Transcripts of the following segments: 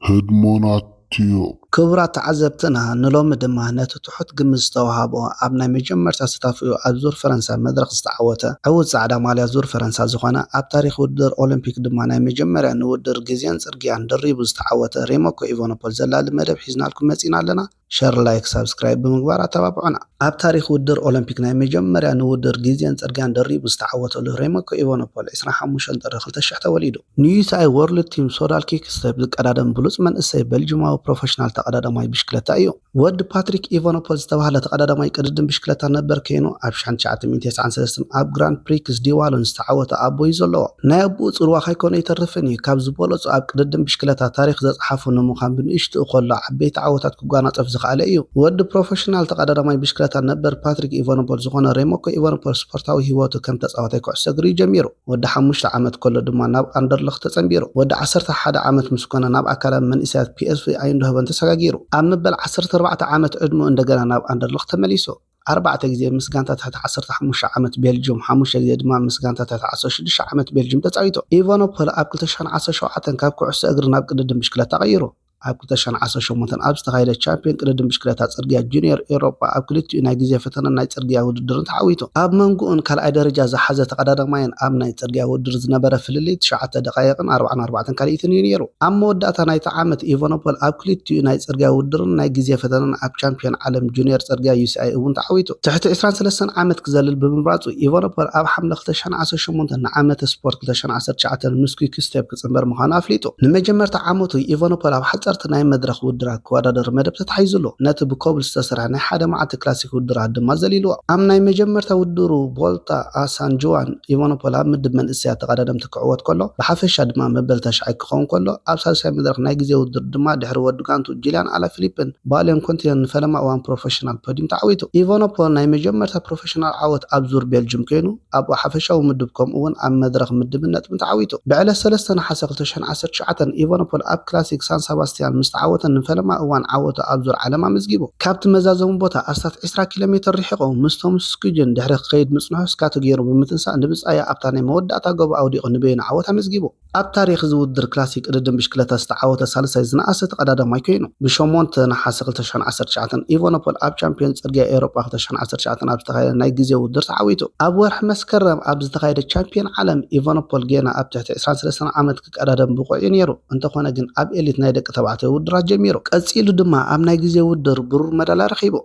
ህድሞና ቲዩብ። ክቡራት ተዓዘብትና፣ ንሎሚ ድማ ነቲ ትሑት ግምት ዝተዋህቦ ኣብ ናይ መጀመርታ ተሳታፊኡ ኣብ ዙር ፈረንሳ መድረኽ ዝተዓወተ ዕዉት ጻዕዳ ማልያ ዙር ፈረንሳ ዝኾነ፣ ኣብ ታሪኽ ውድድር ኦሎምፒክ ድማ ናይ መጀመርያ ንውድድር ግዜን ጽርግያን ደሪቡ ዝተዓወተ ሬሞኮ ኢቫኖፖል ዘላሊ መደብ ሒዝናልኩም መጺና ኣለና። ሸር፣ ላይክ፣ ሳብስክራይብ ብምግባር ኣተባብዑና። ኣብ ታሪኽ ውድድር ኦሎምፒክ ናይ መጀመርያ ንውድድር ግዜን ጽርግያን ደሪቡ ዝተዓወተሉ ሬሞኮ ኢቫኖፖል ዕስራን ሓሙሽተን ጥሪ ክልተ ሽሕ ተወሊዱ። ንዩኤስኤኣይ ወርልድ ቲም ሶዳል ኪክስቴፕ ዝቀዳደም ብሉጽ መንእሰይ ቤልጂማዊ ፕሮፌሽናል ተቐዳዳማይ ብሽክለታ እዩ። ወዲ ፓትሪክ ኢቫኖፖል ዝተባህለ ተቐዳዳማይ ቅድድም ብሽክለታ ነበር ኮይኑ፣ ኣብ ሽሕን ትሽዓተ ሚእትን ተስዓን ሰለስተን ኣብ ግራንድ ፕሪክስ ዲ ዋሎን ዝተዓወተ ኣቦ እዩ ዘለዎ። ናይ ኣቦኡ ጽልዋ ከይኮነ ኣይተርፍን እዩ። ካብ ዝበለጹ ኣብ ቅድድም ብሽክለታ ታሪኽ ዘጽሓፉ ንምዃን ብንእሽትኡ ከሎ ዓበይቲ ዓወታት ክጓናጸፍ ዝኸኣለ እዩ። ወዲ ፕሮፌሽናል ተቐዳዳማይ ብሽክለታ ነበር ፓትሪክ ኢቫኖፖል ዝኾነ ሬሞኮ ኢቫኖፖል ስፖርታዊ ህይወቱ ከም ተጻዋታይ ኩዕሶ እግሪ እዩ ጀሚሩ። ወዲ ሓሙሽተ ዓመት ከሎ ድማ ናብ ኣንደርለኽት ተጸንቢሩ። ወዲ ዓሰርተ ሓደ ዓመት ምስ ኮነ ናብ ኣካዳሚ መንእሰያት ፒኤስቪ ኣይንድሆቨን ተሰጋጊሩ። ኣብ መበል ዓሰርተ ኣርባዕተ ዓመት ዕድመኡ እንደገና ናብ ኣንደርለኽት ተመሊሱ። ኣርባዕተ ግዜ ምስ ጋንታ ትሕቲ ዓሰርተ ሓሙሽተ ዓመት ቤልጅዩም፣ ሓሙሽተ ግዜ ድማ ምስ ጋንታ ትሕቲ ዓሰርተ ሽዱሽተ ዓመት ቤልጅዩም ተጻዊቱ። ኢቫኖፖል ኣብ ክልተ ሽሕን ዓሰርተ ሸውዓተን ካብ ኩዕሶ እግሪ ናብ ቅድድም ብሽክለታ ቀይሩ። ኣብ ክልተ ሽሕን ዓሰርተ ሸሞንተን ኣብ ዝተኻየደ ቻምፒዮን ቅድድም ብሽክለታ ጽርግያ ጁኒየር ኤውሮጳ ኣብ ክልቲኡ ናይ ግዜ ፈተነን ናይ ጽርግያ ውድድርን ተዓዊቱ። ኣብ መንጎኡን ካልኣይ ደረጃ ዝሓዘ ተቐዳዳማይን ኣብ ናይ ጽርግያ ውድድር ዝነበረ ፍልልይ ትሽዓተ ደቓይቕን ኣርባዓን ኣርባዕተን ካልኢትን እዩ ነይሩ። ኣብ መወዳእታ ናይቲ ዓመት ኢቫኖፖል ኣብ ክልቲኡ ናይ ጽርግያ ውድድርን ናይ ግዜ ፈተነን ኣብ ቻምፒዮን ዓለም ጁኒየር ጽርግያ ዩኤስኤኣይ እውን ተዓዊቱ። ትሕቲ ዕስራን ሰለስተን ዓመት ክዘልል ብምምራጹ ኢቫኖፖል ኣብ ሓምለ ክልተ ሽሕን ዓሰርተ ሸሞንተን ንዓመተ ስፖርት ክልተ ሽሕን ዓሰርተ ትሽዓተን ምስ ኪክስቴፕ ክጽንበር ምዃኑ ኣፍሊጡ። ንመጀመርታ ዓመቱ ኢቫኖፖል ኣብ ሓጸርቲ ናይ መድረኽ ውድድራት ክወዳደር መደብ ተታሒዙሉ። ነቲ ብኮብል ዝተሰርሐ ናይ ሓደ መዓልቲ ክላሲክ ውድድራት ድማ ዘሊልዎ። ኣብ ናይ መጀመርታ ውድድሩ ቮልታ ኣ ሳን ጁዋን ኢቫኖፖል ኣብ ምድብ መንእሰያት ተቐዳደምቲ ክዕወት ከሎ፣ ብሓፈሻ ድማ መበል ተሽዓይ ክኸውን ከሎ፣ ኣብ ሳልሳይ መድረኽ ናይ ግዜ ውድድር ድማ ድሕሪ ወዲ ጋንቱ ጂልያን ኣላፊሊፕን ባልዮን ኮንቲነን ንፈለማ እዋን ፕሮፌሽናል ፖዲዩም ተዓዊቱ። ኢቫኖፖል ናይ መጀመርታ ፕሮፌሽናል ዓወት ኣብ ዙር ቤልጅዩም ኮይኑ፣ ኣብ ሓፈሻዊ ምድብ ከምኡ እውን ኣብ መድረኽ ምድብን ነጥብን ተዓዊቱ። ብዕለት ሰለስተ ነሓሰ ክልተ ሽሕን ዓሰርተ ትሽዓተን ኢቫኖፖል ኣብ ክላሲክ ሳን ሰባስቲያን ምስ ተዓወተ ንፈለማ እዋን ዓወቱ ኣብ ዙር ዓለም ኣመዝጊቡ። ካብቲ መዛዘሚ ቦታ ኣስታት ዕስራ ኪሎ ሜትር ርሒቑ ምስ ቶምስ ስኩጅን ድሕሪ ክኸይድ ምጽንሑ ስካቶ ገይሩ ብምትንሳእ ንብጻያ ኣብታ ናይ መወዳእታ ጎቦ ኣውዲቑ ንበይኑ ዓወት ኣመዝጊቡ። ኣብ ታሪኽ እዚ ውድድር ክላሲክ ቅድድም ብሽክለታ ዝተዓወተ ሳልሳይ ዝነኣሰ ተቐዳዳማይ ኮይኑ፣ ብሸሞንተ ነሓሰ ክልተ ሽሕን ዓሰርተ ትሽዓተን ኢቫኖፖል ኣብ ቻምፒዮን ጽርግያ ኤውሮጳ ክልተ ሽሕን ዓሰርተ ትሽዓተን ኣብ ዝተኻየደ ናይ ግዜ ውድድር ተዓዊቱ። ኣብ ወርሒ መስከረም ኣብ ዝተኻየደ ቻምፒዮን ዓለም ኢቫኖፖል ጌና ኣብ ትሕቲ ዕስራን ሰለስተን ዓመት ክቀዳደም ብቑዕ እዩ ነይሩ። እንተኾነ ግን ኣብ ኤሊት ናይ ደቂ ተባዕትዮ ውድድራት ጀሚሩ። ቀጺሉ ድማ ኣብ ናይ ግዜ ውድድር ብሩር መዳልያ ረኺቡ።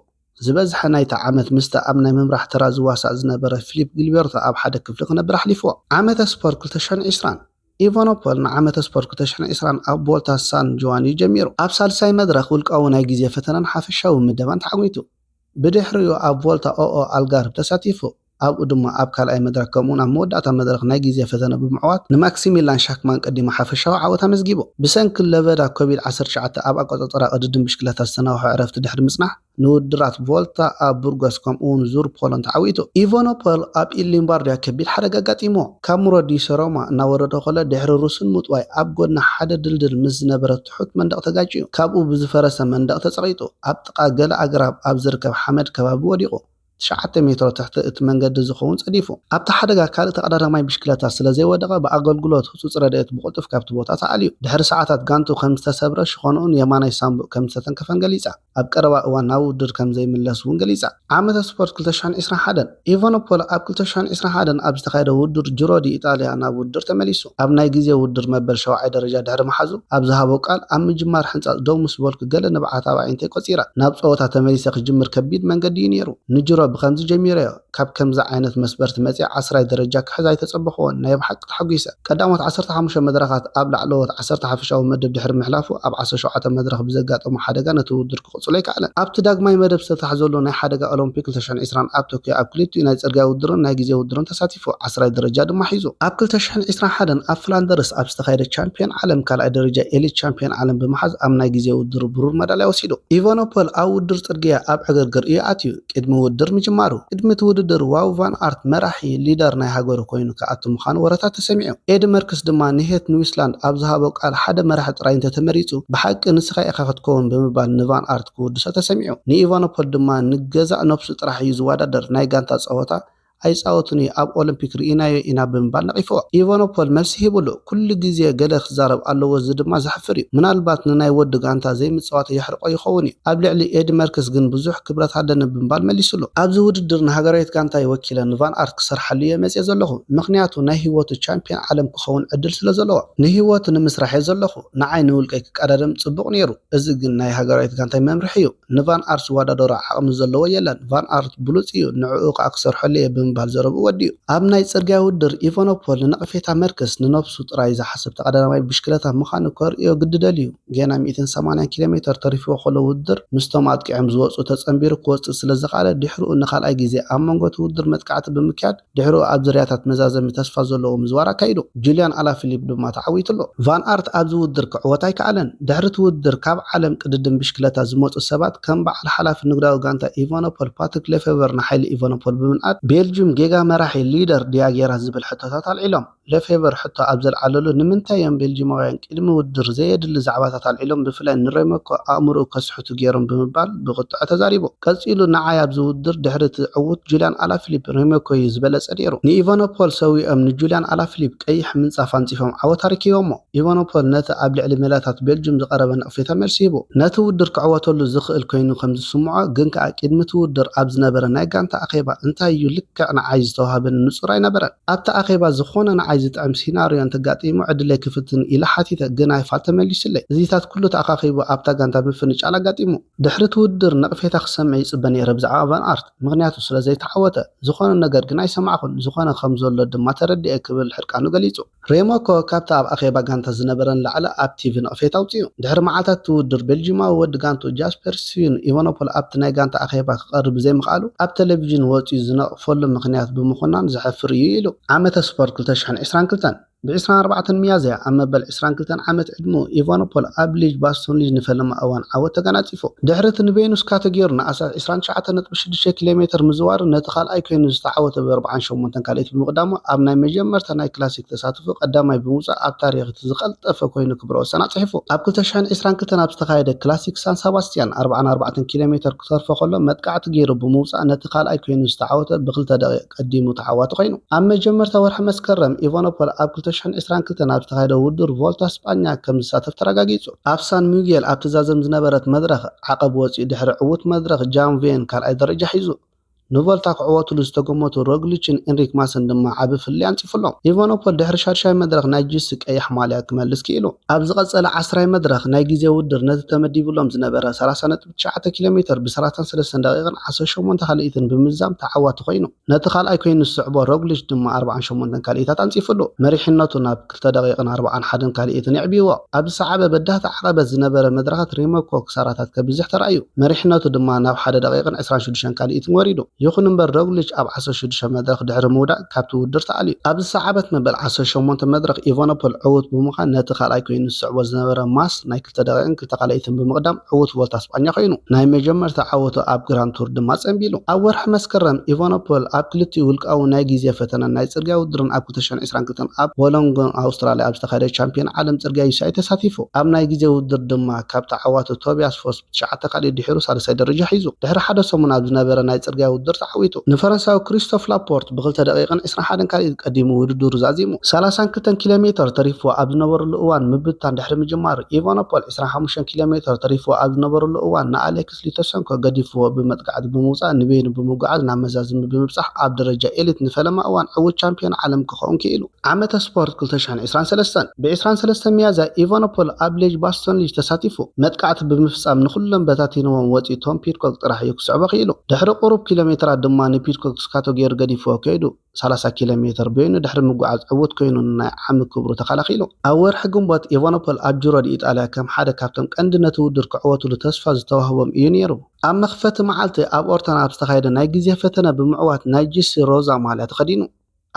ዝበዝሐ ናይቲ ዓመት ምስቲ ኣብ ናይ ምምራሕ ተራ ዝዋሳእ ዝነበረ ፊሊፕ ጊልቤርቶ ኣብ ሓደ ክፍሊ ክነብር ኣሕሊፍዎ። ዓመተ ስፖርት ክልተ ሽሕን ዕስራን ኢቫኖፖል ንዓመተ ስፖርት ክልተ ሽሕን ዕስራን ኣብ ቮልታ ሳን ጁዋን እዩ ጀሚሩ። ኣብ ሳልሳይ መድረኽ ውልቃዊ ናይ ግዜ ፈተነን ሓፈሻዊ ምደባን ተዓዊቱ። ብድሕሪኡ ኣብ ቮልታ ኦኦ ኣልጋርቭ ተሳቲፉ። ኣብኡ ድማ ኣብ ካልኣይ መድረኽ ከምኡውን ኣብ መወዳእታ መድረኽ ናይ ግዜ ፈተነ ብምዕዋት ንማክሲሚላን ሻክማን ቀዲሙ ሓፈሻዊ ዓወት ኣመዝጊቡ። ብሰንኪ ለበዳ ኮቪድ ዓሰርተ ትሽዓተ ኣብ ኣቆጻጽራ ቅድድም ብሽክለታ ዝተናውሐ ዕረፍቲ ድሕሪ ምጽናሕ፣ ንውድድራት ቮልታ ኣብ ቡርጎስ ከምኡውን ዙር ፖሎን ተዓዊቱ። ኢቫኖፖል ኣብ ኢል ሎምባርዲያ ከቢድ ሓደጋ ኣጋጢምዎ። ካብ ሙሮ ዲ ሰሮማ እናወረደ ከሎ ድሕሪ ርሱን ምጥዋይ ኣብ ጎድኒ ሓደ ድልድል ምስ ዝነበረ ትሑት መንደቕ ተጋጭዩ። ካብኡ ብዝፈረሰ መንደቕ ተጸቒጡ ኣብ ጥቓ ገለ ኣግራብ ኣብ ዝርከብ ሓመድ ከባቢ ወዲቑ። ትሽዓተ ሜትሮ ትሕቲ እቲ መንገዲ ዝኸውን ጸዲፉ። ኣብቲ ሓደጋ ካልእ ተቐዳዳማይ ብሽክለታ ስለ ዘይወደቐ ብኣገልግሎት ህጹጽ ረድኤት ብቕልጡፍ ካብቲ ቦታ ተኣልዩ። ድሕሪ ሰዓታት ጋንቱ ከም ዝተሰብረ ሽኾንኡን የማናይ ሳንቡእ ከም ዝተተንከፈን ገሊጻ። ኣብ ቀረባ እዋን ናብ ውድድር ከም ዘይምለስ እውን ገሊጻ። ዓመተ ስፖርት ክልተ ሽሕን ዕስራን ሓደን ኢቫኖፖል ኣብ ክልተ ሽሕን ዕስራን ሓደን ኣብ ዝተኻየደ ውድድር ጅሮ ዲ ኢጣልያ ናብ ውድድር ተመሊሱ። ኣብ ናይ ግዜ ውድድር መበል ሸውዓይ ደረጃ ድሕሪ ምሓዙ ኣብ ዝሃቦ ቃል ኣብ ምጅማር ሕንጻጽ ደው ምስ በልኩ ገለ ንብዓት ኣብ ኣዒንተይ ቆጺረ። ናብ ጸወታ ተመሊሰ ክጅምር ከቢድ መንገዲ እዩ ነይሩ። ንጅሮ ብኸምዚ ጀሚረዮ። ካብ ከምዚ ዓይነት መስበርቲ መጺኣ ዓስራይ ደረጃ ክሕዝ ኣይተጸበኽዎን። ናይ ብሓቂ ተሓጒሰ። ቀዳሞት ዓሰርተ ሓሙሽተ መድረኻት ኣብ ላዕለዎት ዓሰርተ ሓፈሻዊ መደብ ድሕሪ ምሕላፉ ኣብ ዓሰርተ ሸውዓተ መድረኽ ብዘጋጠሞ ሓደጋ ነቲ ውድድር ክቕጽሎ ኣይከኣለን። ኣብቲ ዳግማይ መደብ ዝተታሕዘሉ ናይ ሓደጋ ኦሎምፒክ ክልተ ሽሕን ዕስራን ኣብ ቶክዮ ኣብ ክልቲኡ ናይ ጽርግያ ውድድርን ናይ ግዜ ውድድርን ተሳቲፉ ዓስራይ ደረጃ ድማ ሒዙ። ኣብ ክልተ ሽሕን ዕስራን ሓደን ኣብ ፍላንደርስ ኣብ ዝተኻየደ ቻምፒዮን ዓለም ካልኣይ ደረጃ ኤሊት ቻምፒዮን ዓለም ብምሓዝ ኣብ ናይ ግዜ ውድድር ብሩር መዳልያ ወሲዱ። ኢቫኖፖል ኣብ ውድድር ጽርግያ ኣብ ዕግርግር እዩ ኣትዩ። ቅድሚ ውድድር ምጅማሩ፣ ቅድሚ እቲ ውድድር ዋው ቫን ኣርት መራሒ ሊደር ናይ ሃገሩ ኮይኑ ክኣቱ ምዃኑ ወረታት ተሰሚዑ። ኤዲ መርክስ ድማ ንሄት ኒውስላንድ ኣብ ዝሃቦ ቃል ሓደ መራሒ ጥራይ እንተተመሪጹ ብሓቂ ንስኻ ኢኻ ክትከውን ብምባል ንቫን ኣርት ክውድሶ ተሰሚዑ። ንኢቫኖፖል ድማ ንገዛእ ነብሱ ጥራሕ እዩ ዝወዳደር፣ ናይ ጋንታ ጸወታ ኣይጻወትን እዩ፣ ኣብ ኦሎምፒክ ርኢናዮ ኢና ብምባል ነቒፍዎ። ኢቫኖፖል መልሲ ሂብሉ፣ ኩሉ ግዜ ገለ ክዛረብ ኣለዎ፣ እዚ ድማ ዘሕፍር እዩ። ምናልባት ንናይ ወዲ ጋንታ ዘይምጽዋቱ የሕርቆ ይኸውን እዩ። ኣብ ልዕሊ ኤዲ መርክስ ግን ብዙሕ ክብረት ኣለኒ ብምባል መሊስሉ። ኣብዚ ውድድር ንሃገራዊት ጋንታይ ወኪለ ንቫን ኣርት ክሰርሓሉ እየ መጽየ ዘለኹ፣ ምኽንያቱ ናይ ህይወቱ ቻምፒዮን ዓለም ክኸውን ዕድል ስለ ዘለዎ። ንህይወቱ ንምስራሕ እየ ዘለኹ፣ ንዓይ ንውልቀይ ክቀዳደም ጽቡቕ ነይሩ። እዚ ግን ናይ ሃገራዊት ጋንታይ መምርሒ እዩ። ንቫን ኣርት ዝወዳደሮ ዓቕሚ ዘለዎ የለን። ቫን ኣርት ብሉጽ እዩ፣ ንዕኡ ከኣ ክሰርሐሉ እየ ብምባል ዘረብኡ ወዲኡ። ኣብ ናይ ጽርግያ ውድድር ኢቫኖፖል ንነቕፌታ መርክስ ንነብሱ ጥራይ ዝሓስብ ተቐዳዳማይ ብሽክለታ ምዃኑ ከርእዮ ግዲ ደልዩ። ገና ሚእትን ሰማንያን ኪሎ ሜተር ተሪፍዎ ከሎ ውድድር ምስቶም ኣጥቂዖም ዝወጹ ተጸንቢሩ ክወጽእ ስለ ዝኸኣለ ድሕሪኡ ንኻልኣይ ግዜ ኣብ መንጎ እቲ ውድድር መጥቃዕቲ ብምክያድ ድሕሪኡ ኣብ ዝርያታት መዛዘሚ ተስፋ ዘለዎ ምዝዋር ኣካይዱ። ጁልያን ኣላፊሊፕ ድማ ተዓዊትሉ። ቫን ኣርት ኣብዚ ውድድር ክዕወት ኣይከኣለን። ድሕሪ እቲ ውድድር ካብ ዓለም ቅድድም ብሽክለታ ዝመጹ ሰባት ከም በዓል ሓላፊ ንግዳዊ ጋንታ ኢቫኖፖል ፓትሪክ ሌፌቨር ንሓይሊ ኢቫኖፖል ብምንኣድ ቤልጅም ጌጋ መራሒ ሊደር ድያ ጌራ ዝብል ሕቶታት ኣልዒሎም። ሌፌቨር ሕቶ ኣብ ዘልዓለሉ ንምንታይ እዮም ቤልጂማውያን ቅድሚ ውድድር ዘየድሊ ዛዕባታት ኣልዒሎም ብፍላይ ንሬመኮ ኣእምርኡ ከስሕቱ ገይሮም ብምባል ብቁጥዐ ተዛሪቡ። ቀጺሉ ንዓይ ኣብዚ ውድድር ድሕሪ እቲ ዕዉት ጁልያን ኣላፊሊፕ ሬመኮ እዩ ዝበለጸ ነይሩ። ንኢቫኖፖል ሰዊኦም ንጁልያን ኣላፊሊፕ ቀይሕ ምንጻፍ ኣንጺፎም ዓወት ኣረኪቦሞ። ኢቫኖፖል ነቲ ኣብ ልዕሊ ሜላታት ቤልጅም ዝቐረበ ነቕፌታ መልሲ ሂቡ። ነቲ ውድድር ክዕወተሉ ዝኽእል ኮይኑ ከም ዝስምዖ ግን ከኣ ቅድሚ እቲ ውድድር ኣብ ዝነበረ ናይ ጋንታ ኣኼባ እንታይ እዩ ልክዕ ንዓይ ዝተዋህበኒ ንጹር ኣይነበረን። ኣብቲ ኣኼባ ዝኾነ ንዓይ ዝጥዕም ሲናርዮ እንተጋጢሙ ዕድለይ ክፍትን ኢለ ሓቲተ፣ ግን ኣይፋል ተመሊሱለይ። እዚታት ኩሉ ተኣኻኺቡ ኣብታ ጋንታ ምፍንጫል ኣጋጢሙ። ድሕሪ እቲ ውድድር ነቕፌታ ክሰምዕ ይጽበ ነይረ ብዛዕባ ቫን ኣርት፣ ምኽንያቱ ስለ ዘይተዓወተ። ዝኾነ ነገር ግን ኣይሰማዕኩን፣ ዝኾነ ከም ዘሎ ድማ ተረዲኤ ክብል ሕርቃኑ ገሊጹ። ሬሞኮ ካብቲ ኣብ ኣኼባ ጋንታ ዝነበረ ንላዕሊ ኣብ ቲቪ ነቕፌታ ኣውጺኡ። ድሕሪ መዓልታት እቲ ውድድር ቤልጂማዊ ወዲ ጋንቱ ጃስፐር ስዩን ኢቫኖፖል ኣብቲ ናይ ጋንታ ኣኼባ ክቐርብ ብዘይምኽኣሉ ኣብ ቴሌቪዥን ወጺኡ ዝነቕፈሉ ምኽንያት ብምኹናን ዘሕፍር እዩ ኢሉ። ዓመተ ስፖርት ክልተ ሽሕን ዕስራን ክልተን ብዕስራን ኣርባዕተን ሚያዝያ ኣብ መበል ዕስራን ክልተን ዓመት ዕድመኡ ኢቫኖፖል ኣብ ሊጅ ባስቶን ሊጅ ንፈለማ እዋን ዓወት ተገናጺፉ። ድሕሪ እቲ ንቬኑስ ካተጎሪ ንኣሳት ዕስራን ትሽዓተን ነጥቢ ሽዱሽተ ኪሎ ሜተር ምዝዋሩ ነቲ ካልኣይ ኮይኑ ዝተዓወተ ብኣርብዓን ሸሞንተን ካልኢት ብምቕዳሙ ኣብ ናይ መጀመርታ ናይ ክላሲክ ተሳትፎ ቀዳማይ ብምውጻእ ኣብ ታሪኽ እቲ ዝቐልጠፈ ኮይኑ ክብረ ወሰን ኣጽሒፉ። ኣብ ክልተ ሽሕን ዕስራን ክልተን ኣብ ዝተኻየደ ክላሲክ ሳን ሰባስቲያን ኣርብዓን ኣርባዕተን ኪሎ ሜተር ክተርፎ ከሎ መጥቃዕቲ ገይሩ ብምውጻእ ነቲ ካልኣይ ኮይኑ ዝተዓወተ ብክልተ ደቂቕ ቀዲሙ ተዓዋቲ ኮይኑ። ኣብ መጀመርታ ወርሒ መስከረም ኢቫኖፖል ኣብ ክልተ ሽሕን ዕስራን ክልተን ኣብ ዝተኻየደ ውድድር ቮልታ ስጳኛ ከም ዝሳተፍ ተረጋጊጹ። ኣብ ሳን ሚጌል ኣብ ትዛዘም ዝነበረት መድረኽ ዓቐብ ወጺኡ ድሕሪ ዕዉት መድረኽ ጃን ቬን ካልኣይ ደረጃ ሒዙ። ንቮልታ ክዕወትሉ ዝተገመቱ ሮግሊችን ኤንሪክ ማስን ድማ ዓቢ ፍልልይ ኣንጺፉሎም። ኢቫኖፖል ድሕሪ ሻድሻይ መድረኽ ናይ ጂሲ ቀያሕ ማልያ ክመልስ ክኢሉ። ኣብ ዝቐጸለ ዓስራይ መድረኽ ናይ ግዜ ውድድር ነቲ ተመዲቡሎም ዝነበረ ሰላሳ ነጥቢ ትሽዓተ ኪሎ ሜተር ብሰላሳን ሰለስተን ደቂቕን ዓሰርተ ሸሞንተ ካልኢትን ብምዝዛም ተዓዋቲ ኮይኑ። ነቲ ካልኣይ ኮይኑ ዝስዕቦ ሮግሊች ድማ ኣርብዓን ሸሞንተን ካልኢታት ኣንጺፉሉ። መሪሕነቱ ናብ ክልተ ደቂቕን ኣርብዓን ሓደን ካልኢትን የዕብይዎ። ኣብ ዝሰዓበ በዳህቲ ዓቐበት ዝነበረ መድረኻት ሪሞኮ ክሳራታት ከብዝሕ ተራእዩ። መሪሕነቱ ድማ ናብ ሓደ ደቂቕን ዕስራን ሽዱሽተን ካልኢትን ወሪዱ። ይኹን እምበር ሮግሊች ኣብ ዓሰርተ ሽዱሽተ መድረኽ ድሕሪ ምውዳቕ ካብቲ ውድድር ተኣልዩ። ኣብ ዝሰዓበት መበል ዓሰርተ ሸሞንተ መድረኽ ኢቫኖፖል ዕዉት ብምዃን ነቲ ካልኣይ ኮይኑ ዝስዕቦ ዝነበረ ማስ ናይ ክልተ ደቂቕን ክልተ ካልኢትን ብምቕዳም ዕዉት ቮልታ ስጳኛ ኮይኑ። ናይ መጀመርታ ዓወቱ ኣብ ግራንድ ቱር ድማ ጸንቢሉ። ኣብ ወርሒ መስከረም ኢቫኖፖል ኣብ ክልቲኡ ውልቃዊ ናይ ግዜ ፈተነን ናይ ጽርግያ ውድድርን ኣብ ክልተ ሽሕን ዕስራን ክልተን ኣብ ዎሎንጎን ኣውስትራልያ ኣብ ዝተኻየደ ቻምፒዮን ዓለም ጽርግያ ዩኤስኤ ተሳቲፉ። ኣብ ናይ ግዜ ውድድር ድማ ካብ ተዓዋቲ ቶቢያስ ፎስ ብትሽዓተ ካልኢት ድሒሩ ሳልሳይ ደረጃ ሒዙ። ድሕሪ ሓደ ሰሙን ኣብ ዝነበረ ናይ ጽርግያ ውድድር ተዓዊቱ። ንፈረንሳዊ ክሪስቶፍ ላፖርት ብክልተ ደቂቕን ዕስራን ሓደን ካልኢት ቀዲሙ ውድድሩ ዛዚሙ። ሰላሳን ክልተን ኪሎ ሜተር ተሪፍዎ ኣብ ዝነበረሉ እዋን ምብታን ድሕሪ ምጅማሩ፣ ኢቫኖፖል ዕስራን ሓሙሽተን ኪሎ ሜተር ተሪፍዎ ኣብ ዝነበረሉ እዋን ንኣሌክስ ሊቶሰንኮ ገዲፍዎ ብመጥቃዕቲ ብምውጻእ ንበይኑ ብምጉዓዝ ናብ መዛዘሚ ብምብጻሕ ኣብ ደረጃ ኤሊት ንፈለማ እዋን ዕዉት ቻምፒዮን ዓለም ክኸውን ክኢሉ። ዓመተ ስፖርት ክልተ ሽሕን ዕስራን ሰለስተን ብዕስራን ሰለስተን ሚያዝያ ኢቫኖፖል ኣብ ሌጅ ባስቶን ሊጅ ተሳቲፉ መጥቃዕቲ ብምፍጻም ንኹሎም በታቲንዎም ወጺኡ ቶም ፒድኮክ ጥራሕ እዩ ክስዕቦ ክኢሉ። ድሕሪ ቁሩብ ኪሎ ሜተራት ድማ ንፒድኮክ ስካቶ ገይሩ ገዲፍዎ ከይዱ። ሰላሳ ኪሎ ሜተር በይኑ ድሕሪ ምጉዓዝ ዕዉት ኮይኑ ንናይ ዓሚ ክብሩ ተኸላኺሉ። ኣብ ወርሒ ግንቦት ኢቫኖፖል ኣብ ጂሮ ዲ ኢጣልያ ከም ሓደ ካብቶም ቀንዲ ነቲ ውድድር ክዕወትሉ ተስፋ ዝተዋህቦም እዩ ነይሩ። ኣብ መኽፈቲ መዓልቲ ኣብ ኦርተን ኣብ ዝተኻየደ ናይ ግዜ ፈተነ ብምዕዋት ናይ ጂሲ ሮዛ ማልያ ተኸዲኑ።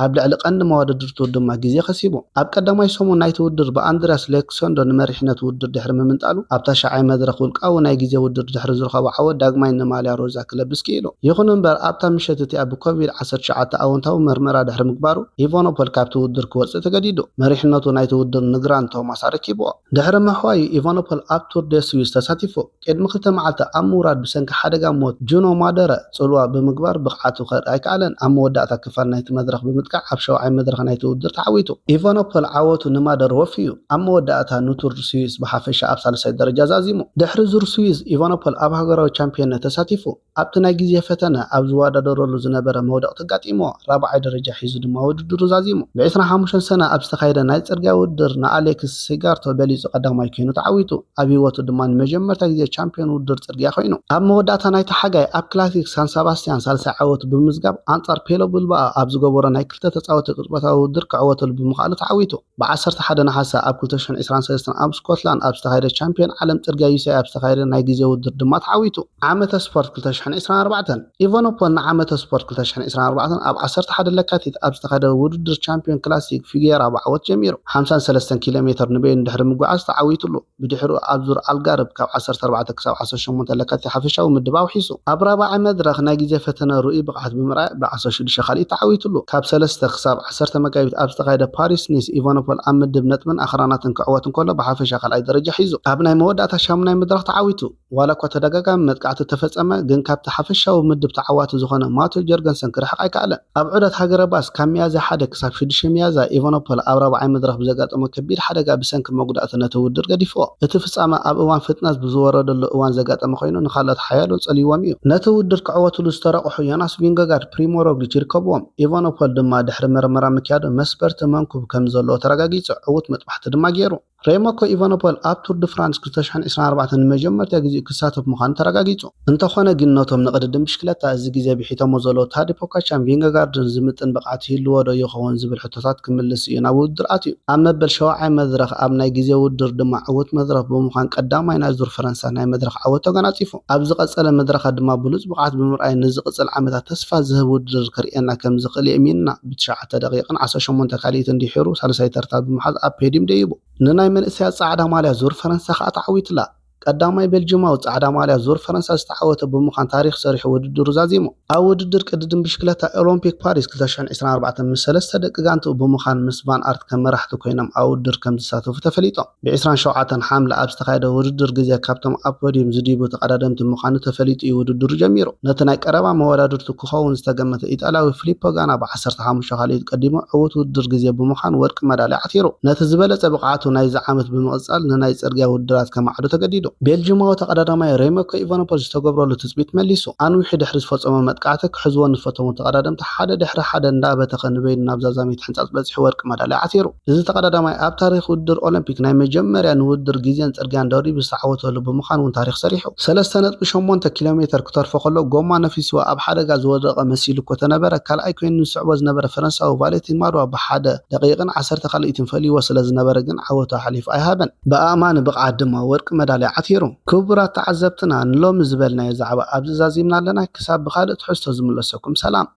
ኣብ ልዕሊ ቀንዲ መዋድድርቱ ድማ ግዜ ከሲቡ። ኣብ ቀዳማይ ሰሙን ናይቲ ውድድር ብኣንድርያስ ሌክሶንዶ ንመሪሕነት ውድድር ድሕሪ ምምንጣሉ፣ ኣብታ ሻዓይ መድረኽ ውልቃዊ ናይ ግዜ ውድድር ድሕሪ ዝረኸቦ ዓወት ዳግማይ ንማልያ ሮዛ ክለብስ ክኢሉ። ይኹን እምበር ኣብታ ምሸት እቲኣ ብኮቪድ ዓሰርተ ትሽዓተ ኣወንታዊ መርመራ ድሕሪ ምግባሩ ኢቫኖፖል ካብቲ ውድድር ክወጽእ ተገዲዱ። መሪሕነቱ ናይቲ ውድድር ንግራንት ቶማስ ኣረኪብዎ። ድሕሪ ምሕዋዩ ኢቫኖፖል ኣብ ቱር ደ ስዊስ ተሳቲፉ። ቅድሚ ክልተ መዓልቲ ኣብ ምውራድ ብሰንኪ ሓደጋ ሞት ጁኖ ማደረ ጽልዋ ብምግባር ብቕዓቱ ከርኢ ኣይከኣለን። ኣብ መወዳእታ ክፋል ናይቲ መድረኽ ብምጥቃዕ ኣብ ሸውዓይ መድረኽ ናይቲ ውድድር ተዓዊቱ። ኢቫኖፖል ዓወቱ ንማደር ወፍዩ ኣብ መወዳእታ ንቱር ስዊስ ብሓፈሻ ኣብ ሳልሳይ ደረጃ ዛዚሙ። ድሕሪ ዙር ስዊስ ኢቫኖፖል ኣብ ሃገራዊ ቻምፒዮንነት ተሳቲፉ። ኣብቲ ናይ ግዜ ፈተነ ኣብ ዝወዳደረሉ ዝነበረ መውደቕቲ ኣጋጢምዎ ራብዓይ ደረጃ ሒዙ ድማ ውድድሩ ዛዚሙ። ብ ዕስራን ሓሙሽተን ሰነ ኣብ ዝተኻየደ ናይ ጽርግያ ውድድር ንኣሌክስ ሲጋርቶ በሊጹ ቀዳማይ ኮይኑ ተዓዊቱ። ኣብ ህይወቱ ድማ ንመጀመርታ ግዜ ቻምፒዮን ውድድር ጽርግያ ኮይኑ። ኣብ መወዳእታ ናይቲ ሓጋይ ኣብ ክላሲክ ሳን ሰባስቲያን ሳልሳይ ዓወቱ ብምምዝጋብ ኣንጻር ፔሎ ብልባኦ ኣብ ዝገበሮ ናይ ክልተ ተጻወቲ ቅጽበታዊ ውድድር ክዕወተሉ ብምኽኣሉ ተዓዊቱ። ብ ዓሰርተ ሓደ ነሓሰ ኣብ ክልተ ሽሕን ዕስራን ሰለስተን ኣብ ስኮትላንድ ኣብ ዝተኻየደ ቻምፒዮን ዓለም ጽርግያ ዩ ኤስ ኤ ኣብ ዝተኻየደ ናይ ግዜ ውድድር ድማ ተዓዊቱ። ዓመተ ስፖርት ክልተ ሽሕን ዕስራን ኣርባዕተን። ኢቫኖፖል ንዓመተ ስፖርት ክልተ ሽሕን ዕስራን ኣርባዕተን ኣብ ዓሰርተ ሓደ ለካቲት ኣብ ዝተኻየደ ውድድር ቻምፒዮን ክላሲክ ፊጌራ ብዓወት ጀሚሩ። ሓምሳን ሰለስተን ኪሎ ሜተር ንበይኑ ድሕሪ ምጉዓዝ ተዓዊትሉ። ብድሕሪኡ ኣብ ዙር ኣልጋርብ ካብ ዓሰርተ ኣርባዕተ ክሳብ ዓሰርተ ሸሞንተ ለካቲት ሓፈሻዊ ምድብ ኣውሒሱ። ኣብ ራብዓይ መድረኽ ናይ ግዜ ፈተነ ርኡይ ብቕዓት ብምርኣይ ብ ዓሰርተ ሽዱሽተ ካልኢት ተዓዊትሉ። ካብ ሰለስተ ክሳብ ዓሰርተ መጋቢት ኣብ ዝተኻየደ ፓሪስ ኒስ ኢቫኖፖል ኣብ ምድብ ነጥብን ኣኽራናትን ክዕወት እንከሎ ብሓፈሻ ካልኣይ ደረጃ ሒዙ። ኣብ ናይ መወዳእታ ሻሙናይ መድረኽ ተዓዊቱ። ዋላ እኳ ተደጋጋሚ መጥቃዕቲ ተፈጸመ፣ ግን ካብቲ ሓፈሻዊ ምድብ ተዓዋቲ ዝኾነ ማቶ ጀርገንሰን ክርሕቕ ኣይከኣለን። ኣብ ዑደት ሃገረ ባስክ ካብ ሚያዝያ ሓደ ክሳብ ሽዱሽተ ሚያዝያ ኢቫኖፖል ኣብ ራብዓይ መድረኽ ብዘጋጠሞ ከቢድ ሓደጋ ብሰንኪ መጉዳእቲ ነቲ ውድድር ገዲፍዎ። እቲ ፍጻመ ኣብ እዋን ፍጥነት ብዝወረደሉ እዋን ዘጋጠመ ኮይኑ ንኻልኦት ሓያሎ ጸልይዎም እዩ። ነቲ ውድድር ክዕወትሉ ዝተረቑሑ ዮናስ ቪንገጋርድ፣ ፕሪሞ ሮግሊች ይርከብዎም። ኢቫኖፖል ድማ ድሕሪ መርመራ ምክያዱ መስበርቲ መንኩብ ከም ዘለዎ ተረጋጊጹ፣ ዕዉት መጥባሕቲ ድማ ገይሩ። ሬሞኮ ኢቫኖፖል ኣብ ቱር ድ ፍራንስ ክልተ ሽሕን ዕስራን ኣርባዕተን ንመጀመርታ ግዜኡ ክሳተፍ ምዃኑ ተረጋጊጹ። እንተኾነ ግን ነቶም ንቕድድም ብሽክለታ እዚ ግዜ ብሒቶሞ ዘለዉ ታዲ ፖጋቻን ቪንገጋርድን ዝምጥን ብቕዓት ይህልዎ ዶ ይኸውን ዝብል ሕቶታት ክምልስ እዩ ናብ ውድድር ኣትዩ። ኣብ መበል ሸውዓይ መድረኽ ኣብ ናይ ግዜ ውድድር ድማ ዕዉት መድረኽ ብምዃን ቀዳማይ ናይ ዙር ፈረንሳ ናይ መድረኽ ዓወት ተጎናጺፉ። ኣብ ዝቐጸለ መድረኻት ድማ ብሉጽ ብቕዓት ብምርኣይ ንዝቕጽል ዓመታት ተስፋ ዝህብ ውድድር ክርእየና ከም ዝኽእል የእሚንና። ብትሽዓተ ደቂቕን ዓሰርተ ሸሞንተ ካልኢትን ድሒሩ ሳልሳይ ተርታ ብምሓዝ ኣብ ፔድዩም ደይቡ። ንናይ መንእሰያት ጻዕዳ ማልያ ዙር ፈረንሳ ከኣ ተዓዊትላ። ቀዳማይ ቤልጅማዊ ጻዕዳ ማልያ ዙር ፈረንሳ ዝተዓወተ ብምዃን ታሪኽ ሰሪሑ ውድድሩ ዛዚሙ። ኣብ ውድድር ቅድድም ብሽክለታ ኦሎምፒክ ፓሪስ ክልተ ሽሕን ዕስራን ኣርባዕተን ምስ ሰለስተ ደቂ ጋንትኡ ብምዃን ምስ ቫን ኣርት ከም መራሕቲ ኮይኖም ኣብ ውድድር ከም ዝሳተፉ ተፈሊጦም። ብ ዕስራን ሸውዓተን ሓምለ ኣብ ዝተኻየደ ውድድር ግዜ ካብቶም ኣብ ፖድዩም ዝድይቡ ተቐዳደምቲ ምዃኑ ተፈሊጡ እዩ ውድድሩ ጀሚሩ። ነቲ ናይ ቀረባ መወዳድርቱ ክኸውን ዝተገመተ ኢጣልያዊ ፊሊፖ ጋና ብ ዓሰርተ ሓሙሽተ ካልኢት ቀዲሙ ዕዉት ውድድር ግዜ ብምዃን ወርቂ መዳልያ ዓቲሩ። ነቲ ዝበለጸ ብቕዓቱ ናይዚ ዓመት ብምቕጻል ንናይ ጽርግያ ውድድራት ከማዕዶ ተገዲዱ። ቤልጂማዊ ተቐዳዳማይ ሬሞኮ ኢቫኖፖል ዝተገብረሉ ትጽቢት መሊሱ። ኣንዊሑ ድሕሪ ዝፈጸሞ መጥቃዕቲ ክሕዝዎ ንዝፈተሙ ተቐዳደምቲ ሓደ ድሕሪ ሓደ እንዳበተኸ ንበይኑ ናብ ዛዛሚት ሕንጻጽ በጺሑ ወርቂ መዳልያ ዓቲሩ። እዚ ተቐዳዳማይ ኣብ ታሪኽ ውድድር ኦሎምፒክ ናይ መጀመርያ ንውድድር ግዜን ጽርግያን ደሪቡ ዝተዓወተሉ ብምዃን እውን ታሪኽ ሰሪሑ። ሰለስተ ነጥቢ ሸሞንተ ኪሎ ሜተር ክተርፎ ከሎ ጎማ ነፊስዎ ኣብ ሓደጋ ዝወደቐ መሲሉ እኮ ተነበረ፣ ካልኣይ ኮይኑ ዝስዕቦ ዝነበረ ፈረንሳዊ ቫለንቲን ማርዋ ብሓደ ደቂቕን ዓሰርተ ካልኢትን ፈልይዎ ስለ ዝነበረ ግን ዓወቱ ኣሕሊፉ ኣይሃበን። ብኣእማኒ ብቕዓት ድማ ወርቂ መዳልያ ዓቲሩ። ክቡራት ተዓዘብትና፣ ንሎሚ ዝበልናዮ ዛዕባ ኣብዚ ዛዚምና ኣለና። ክሳብ ብኻልእ ትሕዝቶ ዝምለሰኩም፣ ሰላም።